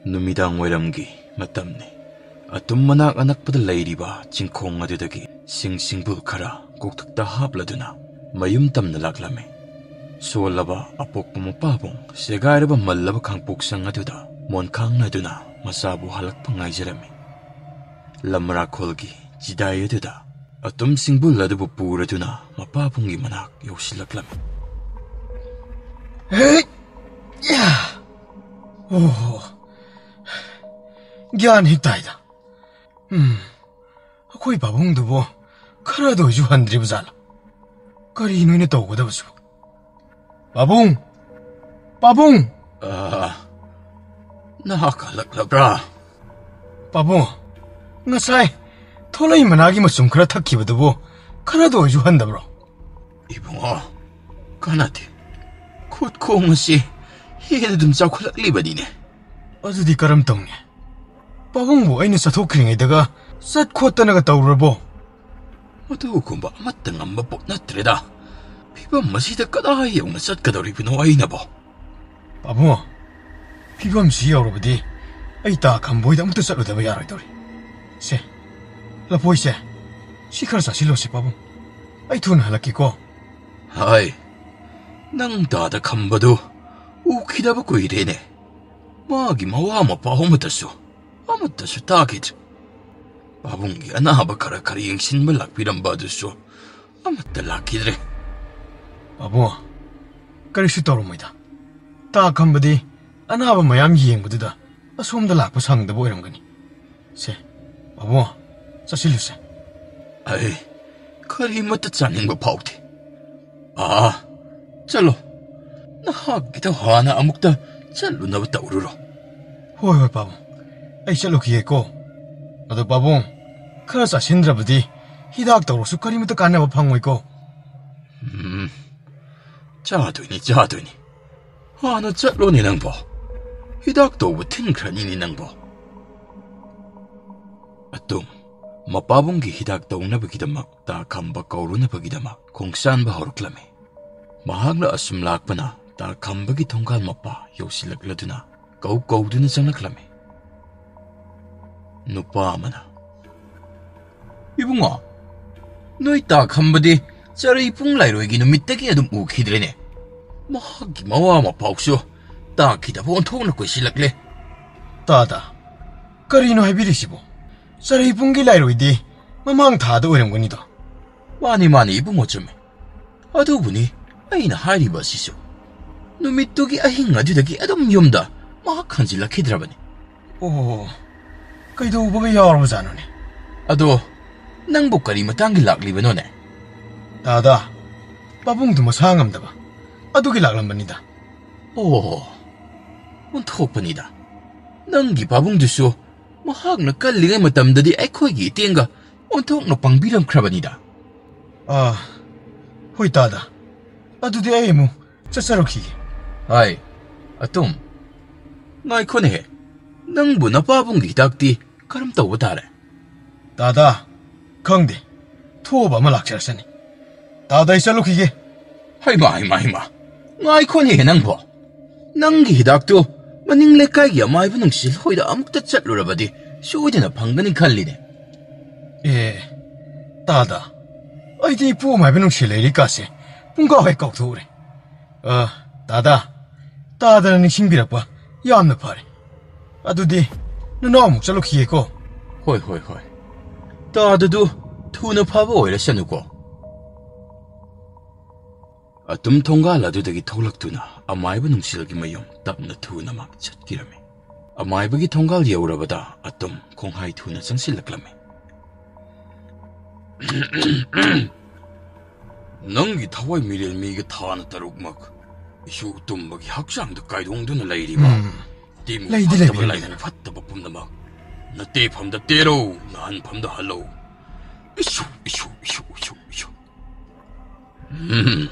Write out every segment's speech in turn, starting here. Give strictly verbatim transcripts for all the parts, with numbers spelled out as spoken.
ꯅꯨꯃꯤꯗꯥꯡ ꯋꯥꯏꯔꯝꯒꯤ ꯃꯇꯝꯅꯤ꯫ ꯑꯇꯨꯝ ꯃꯅꯥꯛ ꯑꯅꯛꯄꯗ ꯂꯩꯔꯤꯕ ꯆꯤꯡꯈꯣꯡ ꯑꯗꯨꯗꯒꯤ ꯁꯤꯡ ꯁꯤꯡꯕꯨꯜ ꯈꯔ ꯀꯣꯛꯊꯛꯇ ꯍꯥꯞꯂꯗꯨꯅ ꯃꯌꯨꯝ ꯇꯝꯅ ꯂꯥꯛꯂꯝꯃꯤ꯫ ꯁꯣꯜꯂꯕ ꯑꯄꯣꯛꯄ ꯃꯄꯥꯕꯨꯡ ꯁꯦꯒꯥꯏꯔꯕ ꯃꯜꯂꯕ ꯈꯥꯡꯄꯣꯛꯁꯪ ꯑꯗꯨꯗ ꯃꯣꯟꯈꯥꯡꯅꯗꯨꯅ ꯃꯆꯥꯕꯨ ꯍꯜꯂꯛꯄ ꯉꯥꯏꯖꯔꯝꯃꯤ꯫ ꯂꯝꯔꯥꯈꯣꯜꯒꯤ ꯆꯤꯗꯥꯏ ꯑꯗꯨꯗ ꯑꯇꯨꯝ ꯁꯤꯡꯕꯨꯜ ꯑꯗꯨꯕꯨ ꯄꯨꯔꯗꯨꯅ ꯃꯄꯥꯕꯨꯡꯒꯤ ꯃꯅꯥꯛ ꯌꯧꯁꯤꯜꯂꯛꯂꯝꯃꯤ꯫ ꯍꯦꯛ! ꯌꯥ! ꯑꯣ, ꯒ꯭ꯌꯥꯟ ꯍꯦꯛ ꯇꯥꯏꯗ꯫ ꯎꯝ, ꯑꯩꯈꯣꯏ ꯄꯥꯕꯨꯡꯗꯨꯕꯨ ꯈꯔꯗ ꯑꯣꯏꯁꯨ ꯍꯟꯗ꯭ꯔꯤꯕ ꯖꯥꯠꯂꯥ? ꯀꯔꯤꯅꯣ ꯑꯩꯅ ꯇꯧꯒꯗꯕꯁꯨ? ꯄꯥꯕꯨꯡ! ꯄꯥꯕꯨꯡ! ꯑ, ꯅꯍꯥꯛ ꯍꯜꯂꯛꯂꯕ꯭ꯔꯥ? ꯄꯥꯕꯨꯡ, ꯉꯁꯥꯏ ꯊꯣꯂꯩ ꯃꯅꯥꯒꯤ ꯃꯆꯨꯝ ꯈꯔ ꯊꯛꯈꯤꯕꯗꯨꯕꯨ ꯈꯔꯗ ꯑꯣꯏꯁꯨ ꯍꯟꯗꯕ꯭ꯔꯣ? ꯏꯕꯨꯡꯉꯣ, ꯀꯥꯟꯅꯗꯦ꯫ ꯈꯨꯠ ꯈꯣꯡ ꯑꯁꯤ ꯍꯦꯟꯅ ꯑꯗꯨꯝ ꯆꯥꯎꯈꯠꯂꯛꯂꯤꯕꯅꯤꯅꯦ꯫ ꯑꯗꯨꯗꯤ ꯀꯔꯝ ꯇꯧꯅꯤ? ꯄꯥꯕꯨꯡꯕꯨ ꯑꯩꯅ ꯆꯠꯊꯣꯛꯈ꯭ꯔꯤꯉꯩꯗꯒ ꯆꯠ ꯈꯣꯠꯇꯅꯒ ꯇꯧꯔꯕꯣ? ꯃꯗꯨꯒꯨꯝꯕ ꯑꯃꯠꯇ ꯉꯝꯕ ꯄꯣꯠ ꯅꯠꯇ꯭ꯔꯦꯗ꯫ ꯐꯤꯕꯝ ꯑꯁꯤꯗ ꯀꯗꯥꯏ ꯌꯧꯅ ꯆꯠꯀꯗꯧꯔꯤꯕꯅꯣ ꯑꯩꯅꯕꯣ? ꯄꯥꯕꯨꯡ, ꯐꯤꯕꯝꯁꯤ ꯌꯧꯔꯕꯗꯤ ꯑꯩ ꯇꯥ ꯈꯝꯕꯣꯏꯗ ꯑꯃꯨꯛꯇ ꯆꯠꯂꯨꯗꯕ ꯌꯥꯔꯣꯏꯗꯧꯔꯤ꯫ ꯁꯦ, ꯂꯐꯣꯏꯁꯦ, ꯁꯤ ꯈꯔ ꯆꯥꯁꯤꯜꯂꯣꯁꯦ ꯄꯥꯕꯨꯡ꯫ ꯑꯩ ꯊꯨꯅ ꯍꯜꯂꯛꯀꯦꯀꯣ꯫ ꯍꯥꯏ, ꯅꯪ ꯇꯥꯗ ꯈꯝꯕꯗꯨ ꯎꯈꯤꯗꯕ ꯀꯨꯏꯔꯦꯅꯦ꯫ ꯃꯥꯒꯤ ꯃꯋꯥ ꯃꯄꯥꯎ ꯑꯃꯠꯇꯁꯨ, ꯑꯃꯠꯇꯁꯨ ꯇꯥꯈꯤꯗ꯭ꯔꯦ꯫ ꯄꯥꯕꯨꯡꯒꯤ ꯑꯅꯥꯕ ꯈꯔ ꯈꯔ ꯌꯦꯡꯁꯤꯟꯕ ꯂꯥꯛꯄꯤꯔꯝꯕ ꯑꯗꯨꯁꯨ ꯑꯃꯠꯇ ꯂꯥꯛꯈꯤꯗ꯭ꯔꯦ꯫ ꯄꯥꯕꯨꯡ, ꯀꯔꯤꯁꯨ ꯇꯧꯔꯝꯃꯣꯏꯗ꯫ ꯇꯥ ꯈꯝꯕꯗꯤ ꯑꯅꯥꯕ ꯃꯌꯥꯝ ꯌꯦꯡꯕꯗꯨꯗ ꯑꯁꯣꯝꯗ ꯂꯥꯛꯄ ꯁꯪꯗꯕ ꯑꯣꯏꯔꯝꯒꯅꯤ꯫ ꯁꯦ, ꯄꯥꯕꯨꯡ, ꯆꯠꯁꯤꯜꯂꯨꯁꯦ꯫ ꯑꯩ ꯀꯔꯤꯃꯠꯇ ꯆꯥꯅꯤꯡꯕ ꯐꯥꯎꯗꯦ꯫ ꯑꯥ, ꯆꯠꯂꯣ꯫ ꯅꯍꯥꯛꯀꯤꯗ ꯍꯥꯟꯅ ꯑꯃꯨꯛꯇ ꯆꯠꯂꯨꯅꯕ ꯇꯧꯔꯨꯔꯣ꯫ ꯍꯣꯏ, ꯍꯣꯏ, ꯄꯥꯕꯨꯡ꯫ ꯑꯩ ꯆꯠꯂꯨꯈꯤꯒꯦꯀꯣ꯫ ꯑꯗꯣ ꯄꯥꯕꯨꯡ, ꯈꯔ ꯆꯥꯁꯤꯟꯗ꯭ꯔꯕꯗꯤ ꯍꯤꯗꯥꯛ ꯇꯧꯔꯁꯨ ꯀꯔꯤꯃꯠꯇ ꯀꯥꯟꯅꯕ ꯐꯪꯉꯣꯏꯀꯣ꯫ ꯎꯝ, ꯆꯥꯗꯣꯏꯅꯤ, ꯆꯥꯗꯣꯏꯅꯤ꯫ ꯍꯥꯟꯅ ꯆꯠꯂꯣꯅꯦ ꯅꯪꯕꯣ꯫ ꯍꯤꯗꯥꯛ ꯇꯧꯕ ꯊꯤꯟꯈ꯭ꯔꯅꯤꯅꯦ ꯅꯪꯕꯣ꯫ ꯑꯇꯨꯝ, ꯃꯄꯥꯕꯨꯡꯒꯤ ꯍꯤꯗꯥꯛ ꯇꯧꯅꯕꯒꯤꯗꯃꯛ ꯇꯥ ꯈꯝꯕ ꯀꯧꯔꯨꯅꯕꯒꯤꯗꯃꯛ ꯈꯣꯡꯁꯥꯟꯕ ꯍꯧꯔꯛꯂꯝꯃꯤ꯫ ꯃꯍꯥꯛꯅ ꯑꯁꯨꯝ ꯂꯥꯛꯄꯅ ꯇꯥ ꯈꯝꯕꯒꯤ ꯊꯣꯡꯒꯥꯜ ꯃꯄꯥ ꯌꯧꯁꯤꯜꯂꯛꯂꯗꯨꯅ ꯀꯧ ꯀꯧꯗꯨꯅ ꯆꯪꯂꯛꯂꯝꯃꯤ꯫ ꯅꯨꯄꯥ ꯑꯃꯅ, "ꯏꯕꯨꯡꯉꯣ, ꯅꯣꯏ ꯇꯥ ꯈꯝꯕꯗꯤ ꯆꯔꯩꯄꯨꯡ ꯂꯥꯏꯔꯣꯏꯒꯤ ꯅꯨꯃꯤꯠꯇꯒꯤ ꯑꯗꯨꯝ ꯎꯈꯤꯗ꯭ꯔꯦꯅꯦ꯫ ꯃꯍꯥꯛꯀꯤ ꯃꯋꯥ ꯃꯄꯥꯎꯁꯨ ꯇꯥꯈꯤꯗꯕ ꯑꯣꯟꯊꯣꯛꯅ ꯀꯣꯏꯁꯤꯜꯂꯛꯂꯦ꯫" "ꯇꯥꯗ, ꯀꯔꯤꯅꯣ ꯍꯥꯏꯕꯤꯔꯤꯁꯤꯕꯣ? ꯆꯔꯩꯄꯨꯡꯒꯤ ꯂꯥꯏꯔꯣꯏꯗꯤ ꯃꯃꯥꯡ ꯊꯥꯗ ꯑꯣꯏꯔꯝꯒꯅꯤꯗꯣ?" "ꯃꯥꯅꯤ, ꯃꯥꯅꯤ, ꯏꯕꯨꯡꯉꯣ, ꯆꯨꯝꯃꯤ꯫ ꯑꯗꯨꯕꯨꯅꯤ ꯑꯩꯅ ꯍꯥꯏꯔꯤꯕ ꯑꯁꯤꯁꯨ꯫ ꯅꯨꯃꯤꯠꯇꯨꯒꯤ ꯑꯍꯤꯡ ꯑꯗꯨꯗꯒꯤ ꯑꯗꯨꯝ ꯌꯨꯝꯗ ꯃꯍꯥꯛ ꯍꯟꯖꯤꯜꯂꯛꯈꯤꯗ꯭ꯔꯕꯅꯤ꯫" "ꯑꯣ, ꯀꯩꯗꯧꯕꯒ ꯌꯥꯎꯔꯕꯖꯥꯠꯅꯣꯅꯦ?" "ꯑꯗꯣ ꯅꯪꯕꯨ ꯀꯔꯤ ꯃꯇꯥꯡꯒꯤ ꯂꯥꯛꯂꯤꯕꯅꯣꯅꯦ?" "ꯇꯥꯗ, ꯄꯥꯕꯨꯡꯗꯨ ꯃꯁꯥ ꯉꯝꯗꯕ, ꯑꯗꯨꯒꯤ ꯂꯥꯛꯂꯝꯕꯅꯤꯗ꯫" "ꯑꯣ, ꯑꯣꯟꯊꯣꯛꯄꯅꯤꯗ꯫ ꯅꯪꯒꯤ ꯄꯥꯕꯨꯡꯗꯨꯁꯨ ꯃꯍꯥꯛꯅ ꯀꯜꯂꯤꯉꯩ ꯃꯇꯝꯗꯗꯤ ꯑꯩꯈꯣꯏꯒꯤ ꯏꯇꯦꯡꯒ ꯑꯣꯟꯊꯣꯛꯅ ꯄꯥꯡꯕꯤꯔꯝꯈ꯭ꯔꯕꯅꯤꯗ꯫" "ꯑꯥ, ꯍꯣꯏ ꯇꯥꯗ, ꯑꯗꯨꯗꯤ ꯑꯩ ꯑꯃꯨꯛ ꯆꯠꯆꯔꯨꯈꯤꯒꯦ꯫" "ꯍꯥꯏ, ꯑꯇꯨꯝ, ꯉꯥꯏꯈꯣꯅꯦꯍꯦ, ꯅꯪꯕꯨ ꯅꯄꯥꯕꯨꯡꯒꯤ ꯍꯤꯗꯥꯛꯇꯤ ꯀꯔꯝ ꯇꯧꯕ ꯇꯥꯔꯦ?" "ꯇꯥꯗ, ꯈꯪꯗꯦ, ꯊꯣꯛꯑꯕ ꯑꯃ ꯂꯥꯛꯆꯔꯁꯅꯤ꯫ ꯇꯥꯗ, ꯑꯩ ꯆꯠꯂꯨꯈꯤꯒꯦ꯫" "ꯍꯩꯃꯥ, ꯍꯩꯃꯥ, ꯍꯩꯃꯥ, ꯉꯥꯏꯈꯣꯅꯦꯍꯦ ꯅꯪꯕꯣ꯫ ꯅꯪꯒꯤ ꯍꯤꯗꯥꯛꯇꯨ ꯃꯅꯤꯡ ꯂꯩꯀꯥꯏꯒꯤ ꯑꯃꯥꯏꯕ ꯅꯨꯡꯁꯤꯜ ꯍꯣꯏꯗ ꯑꯃꯨꯛꯇ ꯆꯠꯂꯨꯔꯕꯗꯤ ꯁꯣꯏꯗꯅ ꯐꯪꯒꯅꯤ ꯈꯜꯂꯤꯅꯦ꯫" "ꯑꯦ, ꯇꯥꯗ, ꯑꯩꯗꯤ ꯏꯄꯨ ꯑꯃꯥꯏꯕ ꯅꯨꯡꯁꯤꯜ ꯂꯩꯔꯤ ꯀꯥꯁꯦ ꯄꯨꯡꯀꯥꯎ ꯍꯦꯛ ꯀꯥꯎꯊꯣꯛꯎꯔꯦ꯫ ꯑ, ꯇꯥꯗ, ꯇꯥꯗꯅ ꯅꯤꯡꯁꯤꯡꯕꯤꯔꯛꯄ ꯌꯥꯝꯅ ꯐꯔꯦ꯫ ꯑꯗꯨꯗꯤ ꯅꯅꯥꯎ ꯑꯃꯨꯛ ꯆꯠꯂꯨꯈꯤꯒꯦꯀꯣ꯫" "ꯍꯣꯏ, ꯍꯣꯏ, ꯍꯣꯏ꯫ ꯇꯥꯗꯗꯨ ꯊꯨꯅ ꯐꯕ ꯑꯣꯏꯔꯁꯅꯨꯀꯣ꯫" ꯑꯇꯨꯝ ꯊꯣꯡꯒꯥꯜ ꯑꯗꯨꯗꯒꯤ ꯊꯣꯛꯂꯛꯇꯨꯅ ꯑꯃꯥꯏꯕ ꯅꯨꯡꯁꯤꯜꯒꯤ ꯃꯌꯨꯝ ꯇꯞꯅ ꯊꯨꯅ ꯃꯥ ꯆꯠꯈꯤꯔꯝꯃꯤ꯫ ꯑꯃꯥꯏꯕꯒꯤ ꯊꯣꯡꯒꯥꯜ ꯌꯧꯔꯕꯗ ꯑꯇꯨꯝ ꯈꯣꯡꯍꯥꯏ ꯊꯨꯅ ꯆꯪꯁꯤꯜꯂꯛꯂꯝꯃꯤ꯫ "ꯅꯪꯒꯤ ꯊꯋꯥꯏ ꯃꯤꯔꯦꯜ ꯃꯤꯒ ꯊꯥꯅ ꯇꯔꯨꯛꯃꯛ ꯏꯁꯨ ꯇꯨꯝꯕꯒꯤ ꯍꯛꯆꯥꯡꯗ ꯀꯥꯏꯗꯣꯡꯗꯨꯅ ꯂꯩꯔꯤꯕ ꯎꯝ꯫ ꯇꯤꯃꯨ ꯂꯩꯗꯤ ꯐꯠꯇꯕ ꯂꯩꯕꯤꯔꯝꯃꯦ꯫ ꯂꯥꯏꯃꯨ ꯐꯠꯇꯕ ꯄꯨꯝꯅꯃꯛ ꯅꯇꯦꯐꯝꯗ ꯇꯦꯔꯧ, ꯅꯍꯟꯐꯝꯗ ꯍꯜꯂꯧ꯫ ꯏꯁꯨ, ꯏꯁꯨ, ꯏꯁꯨ, ꯏꯁꯨ, ꯏꯁꯨ꯫ ꯎꯝ꯫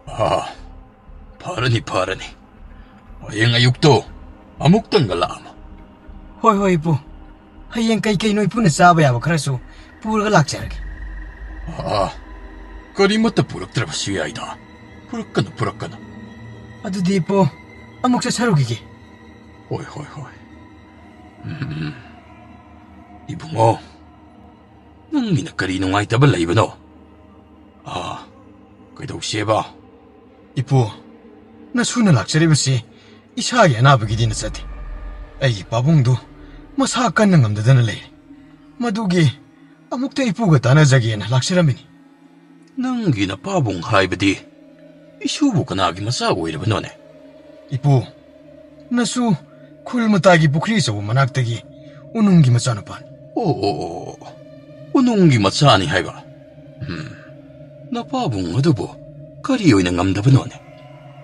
ꯑꯥ, ꯐꯔꯅꯤ, ꯐꯔꯅꯤ꯫ ꯍꯌꯦꯡ ꯑꯌꯨꯛꯇꯣ ꯑꯃꯨꯛꯇꯪꯒ ꯂꯥꯛꯑꯝꯃꯨ꯫" "ꯍꯣꯏ, ꯍꯣꯏ, ꯏꯄꯨ꯫ ꯍꯌꯦꯡ ꯀꯩ ꯀꯩꯅꯣ ꯏꯄꯨꯅ ꯆꯥꯕ ꯌꯥꯕ ꯈꯔꯁꯨ ꯄꯨꯔꯒ ꯂꯥꯛꯆꯔꯒꯦ꯫" "ꯑꯥ, ꯀꯔꯤꯃꯠꯇ ꯄꯨꯔꯛꯇ꯭ꯔꯕꯁꯨ ꯌꯥꯏꯗ꯫ ꯄꯨꯔꯛꯀꯅꯨ, ꯄꯨꯔꯛꯀꯅꯨ꯫" "ꯑꯗꯨꯗꯤ ꯏꯄꯨ, ꯑꯃꯨꯛ ꯆꯠꯆꯔꯨꯈꯤꯒꯦ꯫" ꯍꯣꯏ, ꯍꯣꯏ, ꯍꯣꯏ꯫ ꯎꯝ꯫ ꯏꯕꯨꯡꯉꯣ, ꯅꯪꯒꯤꯅ ꯀꯔꯤ ꯅꯨꯡꯉꯥꯏꯇꯕ ꯂꯩꯕꯅꯣ? ꯑꯥ, ꯀꯩꯗꯧꯁꯦꯕ? ꯏꯄꯨ, ꯅꯁꯨꯅ ꯂꯥꯛꯆꯔꯤꯕꯁꯤ ꯏꯁꯥꯒꯤ ꯑꯅꯥꯕꯒꯤꯗꯤ ꯅꯠꯆꯗꯦ꯫ ꯑꯩꯒꯤ ꯄꯥꯕꯨꯡꯗꯨ ꯃꯁꯥ ꯀꯟꯅ ꯉꯝꯗꯗꯅ ꯂꯩꯔꯦ꯫ ꯃꯗꯨꯒꯤ ꯑꯃꯨꯛꯇ ꯏꯄꯨꯒ ꯇꯥꯟꯅꯖꯒꯦꯅ ꯂꯥꯛꯆꯔꯝꯃꯤꯅꯤ꯫ ꯅꯪꯒꯤ ꯅꯄꯥꯕꯨꯡ ꯍꯥꯏꯕꯗꯤ ꯏꯁꯨꯕꯨ ꯀꯅꯥꯒꯤ ꯃꯆꯥ ꯑꯣꯏꯔꯕꯅꯣꯅꯦ? ꯏꯄꯨ, ꯅꯁꯨ ꯈꯨꯜ ꯃꯇꯥꯏꯒꯤ ꯄꯨꯈ꯭ꯔꯤ ꯑꯆꯧꯕ ꯃꯅꯥꯛꯇꯒꯤ ꯎꯅꯨꯡꯒꯤ ꯃꯆꯥꯅꯨꯄꯥꯅꯤ꯫ ꯑꯣ, ꯑꯣ, ꯑꯣ, ꯑꯣ꯫ ꯎꯅꯨꯡꯒꯤ ꯃꯆꯥꯅꯤ ꯍꯥꯏꯕ? ꯎꯝ꯫ ꯅꯄꯥꯕꯨꯡ ꯑꯗꯨꯕꯨ ꯀꯔꯤ ꯑꯣꯏꯅ ꯉꯝꯗꯕꯅꯣꯅꯦ?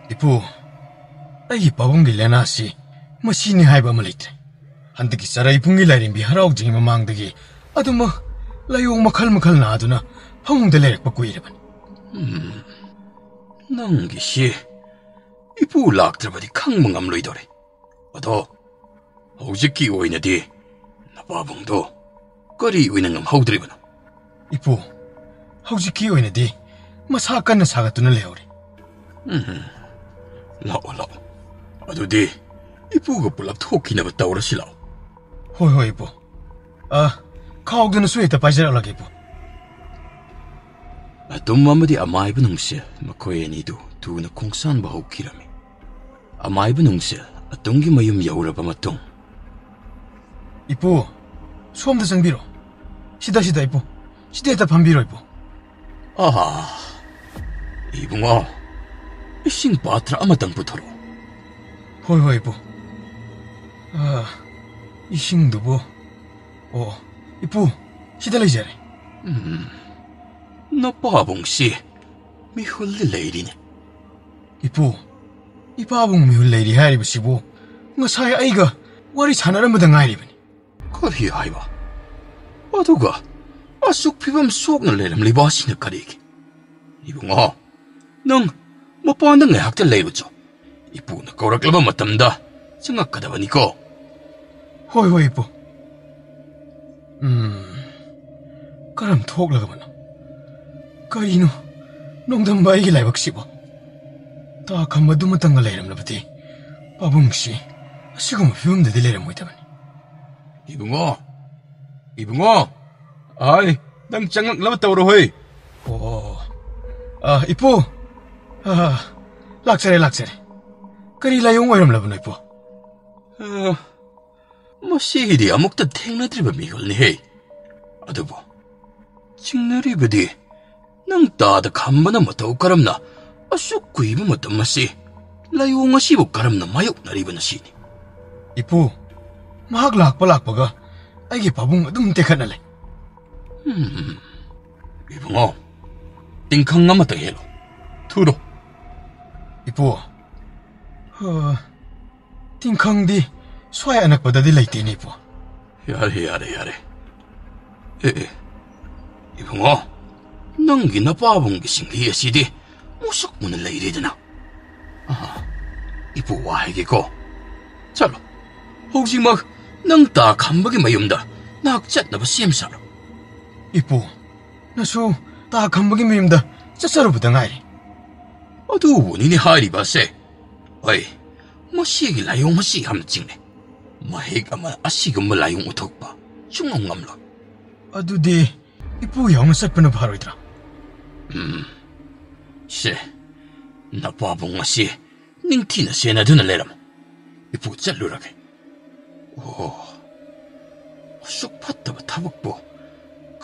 ꯏꯄꯨ, ꯑꯩꯒꯤ ꯄꯥꯕꯨꯡꯒꯤ ꯂꯥꯏꯅꯥꯁꯤ ꯃꯁꯤꯅꯤ ꯍꯥꯏꯕ ꯑꯃ ꯂꯩꯇ꯭ꯔꯦ꯫ ꯍꯟꯗꯛꯀꯤ ꯆꯔꯩ ꯄꯨꯡꯒꯤ ꯂꯥꯏꯔꯦꯝꯕꯤ ꯍꯔꯥꯎꯗ꯭ꯔꯤꯉꯩ ꯃꯃꯥꯡꯗꯒꯤ ꯑꯗꯨꯃꯛ ꯂꯥꯏꯑꯣꯡ ꯃꯈꯜ ꯃꯈꯜ ꯅꯥꯗꯨꯅ ꯐꯃꯨꯡꯗ ꯂꯩꯔꯛꯄ ꯀꯨꯏꯔꯕꯅꯤ꯫ ꯎꯝ, ꯅꯪꯒꯤꯁꯤ ꯏꯄꯨ ꯂꯥꯛꯇ꯭ꯔꯕꯗꯤ ꯈꯪꯕ ꯉꯝꯂꯣꯏꯗꯧꯔꯦ꯫ ꯑꯗꯣ ꯍꯧꯖꯤꯛꯀꯤ ꯑꯣꯏꯅꯗꯤ ꯅꯄꯥꯕꯨꯡꯗꯣ ꯀꯔꯤ ꯑꯣꯏꯅ ꯉꯝꯍꯧꯗ꯭ꯔꯤꯕꯅꯣ? ꯏꯄꯨ, ꯍꯧꯖꯤꯛꯀꯤ ꯑꯣꯏꯅꯗꯤ ꯃꯁꯥ ꯀꯟꯅ ꯁꯥꯒꯠꯇꯨꯅ ꯂꯩꯍꯧꯔꯤ꯫ ꯎꯝ, ꯂꯥꯛꯑꯣ, ꯂꯥꯛꯑꯣ꯫ ꯑꯗꯨꯗꯤ ꯏꯄꯨꯒ ꯄꯨꯂꯞ ꯊꯣꯛꯈꯤꯅꯕ ꯇꯧꯔꯁꯤ ꯂꯥꯛꯑꯣ꯫ ꯍꯣꯏ, ꯍꯣꯏ, ꯏꯄꯨ꯫ ꯑ, ꯈꯥꯎꯗꯨꯅꯁꯨ ꯍꯦꯛꯇ ꯄꯥꯏꯖꯔꯛꯂꯒꯦ, ꯏꯄꯨ꯫ ꯑꯇꯨꯝ ꯑꯃꯗꯤ ꯑꯃꯥꯏꯕ ꯅꯨꯡꯁꯤꯜ ꯃꯈꯣꯏ ꯑꯅꯤꯗꯨ ꯊꯨꯅ ꯈꯣꯡꯁꯥꯟꯕ ꯍꯧꯈꯤꯔꯝꯃꯤ꯫ ꯑꯃꯥꯏꯕ ꯅꯨꯡꯁꯤꯜ ꯑꯇꯨꯝꯒꯤ ꯃꯌꯨꯝ ꯌꯧꯔꯕ ꯃꯇꯨꯡ, ꯏꯄꯨ, ꯁꯣꯝꯗ ꯆꯪꯕꯤꯔꯣ꯫ ꯁꯤꯗ, ꯁꯤꯗ, ꯏꯄꯨ꯫ ꯁꯤꯗ ꯍꯦꯛꯇ ꯐꯝꯕꯤꯔꯣ, ꯏꯄꯨ꯫ ꯑꯥ, ꯏꯕꯨꯡꯉꯣ, ꯏꯁꯤꯡ ꯄꯥꯇ꯭ꯔ ꯑꯃꯇꯪ ꯄꯨꯊꯣꯔꯛꯑꯣ꯫ ꯍꯣꯏ, ꯍꯣꯏ, ꯏꯄꯨ꯫ ꯑꯥ, ꯏꯁꯤꯡꯗꯨꯕꯨ, ꯑꯣ, ꯏꯄꯨ, ꯁꯤꯗ ꯂꯩꯖꯔꯦ꯫ ꯎꯝ, ꯅꯄꯥꯕꯨꯡꯁꯤ ꯃꯤꯍꯨꯜꯗ ꯂꯩꯔꯤꯅꯦ꯫ ꯏꯄꯨ, ꯏꯄꯥꯕꯨꯡ ꯃꯤꯍꯨꯜ ꯂꯩꯔꯤ ꯍꯥꯏꯔꯤꯕꯁꯤꯕꯨ ꯉꯁꯥꯏ ꯑꯩꯒ ꯋꯥꯔꯤ ꯁꯥꯟꯅꯔꯝꯕꯗ ꯉꯥꯏꯔꯤꯕꯅꯤ꯫ ꯀꯔꯤ ꯍꯥꯏꯕ? ꯑꯗꯨꯒ ꯑꯁꯨꯛ ꯐꯤꯕꯝ ꯁꯣꯛꯅ ꯂꯩꯔꯝꯂꯤꯕ ꯑꯁꯤꯅ ꯀꯔꯤꯒꯤ? ꯏꯕꯨꯡꯉꯣ, ꯅꯪ ꯃꯄꯥꯟꯗ ꯉꯥꯏꯍꯥꯛꯇ ꯂꯩꯔꯨꯆꯣ꯫ ꯏꯄꯨꯅ ꯀꯧꯔꯛꯂꯕ ꯃꯇꯝꯗ ꯆꯪꯉꯛꯀꯗꯕꯅꯤꯀꯣ꯫ ꯍꯣꯏ, ꯍꯣꯏ, ꯏꯄꯨ꯫ ꯎꯝ, ꯀꯔꯝ ꯊꯣꯛꯂꯒꯕꯅꯣ? ꯀꯔꯤꯅꯣ ꯅꯣꯡꯗꯝꯕ ꯑꯩꯒꯤ ꯂꯥꯏꯕꯛꯁꯤꯕꯣ? ꯇꯥ ꯈꯝꯕꯗꯨꯃꯇꯪꯒ ꯂꯩꯔꯝꯂꯕꯗꯤ ꯄꯥꯕꯨꯡꯁꯤ ꯑꯁꯤꯒꯨꯝꯕ ꯐꯤꯕꯝꯗꯗꯤ ꯂꯩꯔꯝꯃꯣꯏꯗꯕꯅꯤ꯫ ꯏꯕꯨꯡꯉꯣ, ꯏꯕꯨꯡꯉꯣ, ꯑꯥꯏ, ꯅꯪ ꯆꯪꯂꯛꯅꯕ ꯇꯧꯔꯣ ꯍꯣꯏ꯫ ꯑꯣ, ꯑ, ꯏꯄꯨ, ꯑ, ꯂꯥꯛꯆꯔꯦ, ꯂꯥꯛꯆꯔꯦ꯫ ꯀꯔꯤ ꯂꯥꯏꯑꯣꯡ ꯑꯣꯏꯔꯝꯂꯕꯅꯣ, ꯏꯄꯨ? ꯑ, ꯃꯁꯤꯒꯤꯗꯤ ꯑꯃꯨꯛꯇ ꯊꯦꯡꯅꯗ꯭ꯔꯤꯕ ꯃꯤꯍꯨꯜꯅꯤꯍꯦ꯫ ꯑꯗꯨꯕꯨ ꯆꯤꯡꯅꯔꯤꯕꯗꯤ ꯅꯪ ꯇꯥꯗ ꯈꯝꯕꯅ ꯃꯇꯧ ꯀꯔꯝꯅ ꯑꯁꯨꯛ ꯀꯨꯏꯕ ꯃꯇꯝ ꯑꯁꯤ ꯂꯥꯏꯑꯣꯡ ꯑꯁꯤꯕꯨ ꯀꯔꯝꯅ ꯃꯥꯌꯣꯛꯅꯔꯤꯕꯅ ꯁꯤꯅꯤ꯫ ꯏꯄꯨ, ꯃꯍꯥꯛ ꯂꯥꯛꯄ ꯂꯥꯛꯄꯒ ꯑꯩꯒꯤ ꯄꯥꯕꯨꯡ ꯑꯗꯨꯝ ꯇꯦꯛꯈꯠꯅ ꯂꯩ꯫ ꯍꯝ, ꯏꯕꯨꯡꯉꯣ, ꯇꯤꯡꯈꯪ ꯑꯃꯇ ꯍꯦꯛꯂꯣ꯫ ꯊꯨꯔꯣ꯫ ꯏꯄꯨ, ꯍ, ꯇꯤꯡꯈꯪꯗꯤ ꯁ꯭ꯋꯥꯏ ꯑꯅꯛꯄꯗꯗꯤ ꯂꯩꯇꯦꯅꯦ, ꯏꯄꯨ꯫ ꯌꯥꯔꯦ, ꯌꯥꯔꯦ, ꯌꯥꯔꯦ꯫ ꯑꯦ, ꯑꯦ, ꯏꯕꯨꯡꯉꯣ, ꯅꯪꯒꯤ ꯅꯄꯥꯕꯨꯡꯒꯤ ꯁꯤꯡꯂꯤ ꯑꯁꯤꯗꯤ ꯃꯨꯁꯨꯛ ꯃꯨꯅ ꯂꯩꯔꯦꯗꯅ꯫ ꯑꯍ, ꯏꯄꯨ ꯋꯥ ꯍꯥꯏꯒꯦꯀꯣ꯫ ꯆꯠꯂꯣ, ꯍꯧꯖꯤꯛꯃꯛ ꯅꯪ ꯇꯥ ꯈꯝꯕꯒꯤ ꯃꯌꯨꯝꯗ ꯅꯍꯥꯛ ꯆꯠꯅꯕ ꯁꯦꯝ ꯁꯥꯔꯣ꯫ ꯏꯄꯨ, ꯅꯁꯨ ꯇꯥ ꯈꯝꯕꯒꯤ ꯃꯌꯨꯝꯗ ꯆꯠꯆꯔꯨꯕꯗ ꯉꯥꯏꯔꯤ꯫ ꯑꯗꯨꯕꯨꯅꯤꯅꯦ ꯍꯥꯏꯔꯤꯕ ꯑꯁꯦ꯫ ꯍꯣꯏ, ꯃꯁꯤꯒꯤ ꯂꯥꯏꯑꯣꯡ ꯑꯁꯤ ꯌꯥꯝꯅ ꯆꯤꯡꯅꯩ꯫ ꯃꯍꯤꯛ ꯑꯃ ꯑꯁꯤꯒꯨꯝꯕ ꯂꯥꯏꯑꯣꯡ ꯎꯠꯊꯣꯛꯄ ꯁꯨꯡꯉꯝ ꯉꯝꯂꯣꯏ꯫ ꯑꯗꯨꯗꯤ ꯏꯄꯨ ꯌꯥꯎꯅ ꯆꯠꯄꯅ ꯐꯔꯣꯏꯗ꯭ꯔꯥ? ꯎꯝ, ꯁꯦ, ꯅꯄꯥꯕꯨꯡ ꯑꯁꯤ ꯅꯤꯡꯊꯤꯅ ꯁꯦꯟꯅꯗꯨꯅ ꯂꯩꯔꯝꯃꯨ꯫ ꯏꯄꯨ ꯆꯠꯂꯨꯔꯒꯦ꯫ ꯑꯣ, ꯑꯁꯨꯛ ꯐꯠꯇꯕ ꯊꯕꯛꯄꯨ